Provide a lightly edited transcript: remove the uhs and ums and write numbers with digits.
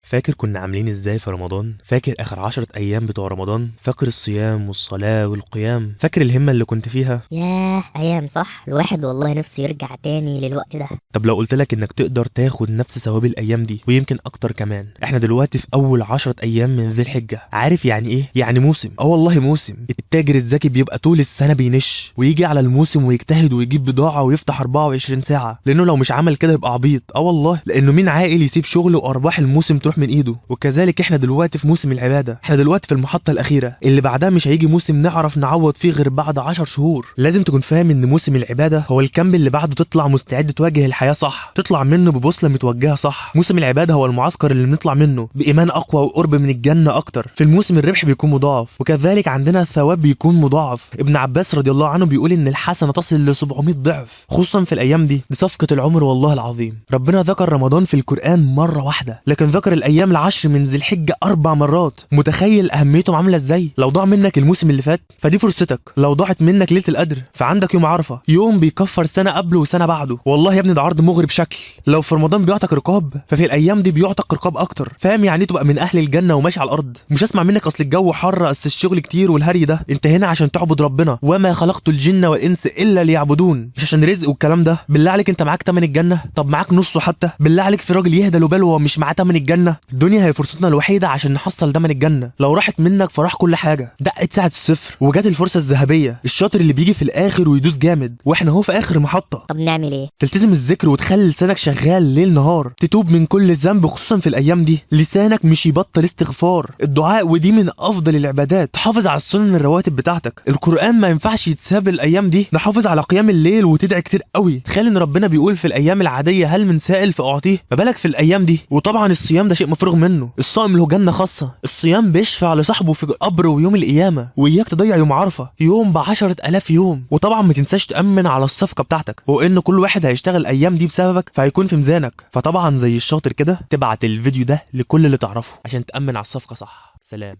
فاكر كنا عاملين ازاي في رمضان؟ فاكر اخر 10 ايام بتوع رمضان؟ فاكر الصيام والصلاة والقيام؟ فاكر الهمة اللي كنت فيها؟ ياه، ايام صح. الواحد والله نفسه يرجع تاني للوقت ده. طب لو قلت لك انك تقدر تاخد نفس ثواب الايام دي ويمكن اكتر كمان. احنا دلوقتي في اول 10 ايام من ذي الحجة. عارف يعني ايه؟ يعني موسم. اه والله موسم. التاجر الذكي بيبقى طول السنة بينش ويجي على الموسم ويجتهد ويجيب بضاعة ويفتح 24 ساعة، لانه لو مش عمل كده يبقى عبيط. اه والله، لانه مين عاقل يسيب شغله وارباح الموسم تروح من ايده؟ وكذلك احنا دلوقتي في موسم العبادة، احنا دلوقتي في المحطة الاخيرة اللي بعدها مش هيجي موسم نعرف نعوض فيه غير بعد 10 شهور. لازم تكون فاهم ان موسم العبادة هو ال camp اللي بعده تطلع مستعد تواجه الحياة صح، تطلع منه ببوصلة متوجهة صح. موسم العبادة هو المعسكر اللي بنطلع منه بإيمان أقوى وقرب من الجنة أكتر. في الموسم الربح بيكون مضاعف، وكذلك عندنا الثواب بيكون مضاعف. ابن عباس رضي الله عنه بيقول إن الحسنة تصل ل 700 ضعف، خصوصا في الأيام دي. دي صفقة العمر والله العظيم. ربنا ذكر رمضان في القرآن مرة واحدة، لكن ذكر الأيام العشر من ذي الحجة 4 مرات. متخيل أهميتهم عاملة إزاي؟ لو ضاع منك الموسم اللي فات فدي فرصتك، لو ضاعت منك ليلة القدر فعندك يوم عرفة، يوم بيكفر سنة قبله وسنة بعده. والله يا ابني ده عرض مغري بشكل. لو في رمضان بيعتق رقاب، ففي الايام دي بيعتق رقاب اكتر. فاهم يعني تبقى من اهل الجنة وماشي على الارض؟ مش اسمع منك اصل الجو حر، اصل الشغل كتير والهري ده. انت هنا عشان تعبد ربنا، وما خلقت الجن والانس الا ليعبدون، مش عشان رزق والكلام ده. بالله عليك انت معاك تمن الجنة؟ طب معاك نصه حتى؟ بالله عليك في راجل يهدى له باله وهو مش معاه تمن الجنة؟ الدنيا هي فرصتنا الوحيدة عشان نحصل تمن الجنة. لو راحت منك فراح كل حاجة. دقت ساعة الصفر وجات الفرصة الذهبية، الشاطر اللي بيجي في الاخر ويدوس جامد، واحنا اهو في اخر محطة. طب نعمل ايه؟ تلتزم الذكر وتخلي لسانك شغال ليل نهار، تتوب من كل ذنب خصوصا في الايام دي. لسانك مش يبطل استغفار، الدعاء ودي من افضل العبادات. تحافظ على السنن الرواتب بتاعتك، القران ما ينفعش يتساب الايام دي. نحافظ على قيام الليل وتدعي كتير قوي. تخيل ان ربنا بيقول في الايام العادية هل من سائل فاعطيه، ما بالك في الايام دي. وطبعا الصيام ده شيء مفروغ منه، الصائم له جنة خاصة. الصيام بيشفع لصاحبه في قبره ويوم القيامة. واياك تضيع يوم عرفه، يوم ب10,000 يوم. وطبعا ما تنساش تامن على الصفقة بتاعتك، وان كل واحد هيشتغل الايام دي بسببك فهيكون في ميزانك. فطبعا زي الشاطر كده تبعت الفيديو ده لكل اللي تعرفه عشان تأمن على الصفقة صح. سلام.